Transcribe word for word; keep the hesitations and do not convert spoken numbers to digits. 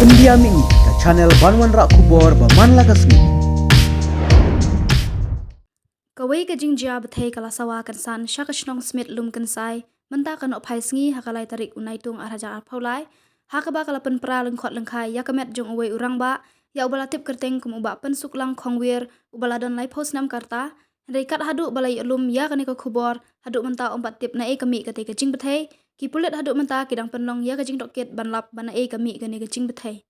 India Mihngi, ka channel ban wanrah khubor ba man la ka sngi. Kawei ka jingjia bthei ka la sawa kynsan sha ka shnong Smit Lum Kynsai mynta ka nohphai sngi ha ka lai tarik u Naitung ar hajar arphew lai, ha kaba ka la pynpra lyngkhot lyngkhai ïa ka met jong uwei u rangbah ïa uba la tip kyrteng kum u Bah Pynsuklang Khongwir, uba la don laiphew snem ka rta. Hynrei kat haduh ba la ïoh lum ïa kane ka khubor, haduh mynta ym pat tip naei ka mih katei ka jingbthei. Ki pulit haduh mynta ki dang pynlong ïa ka jingtohkit ban lap ba naei ka mih kane ka jingbthei.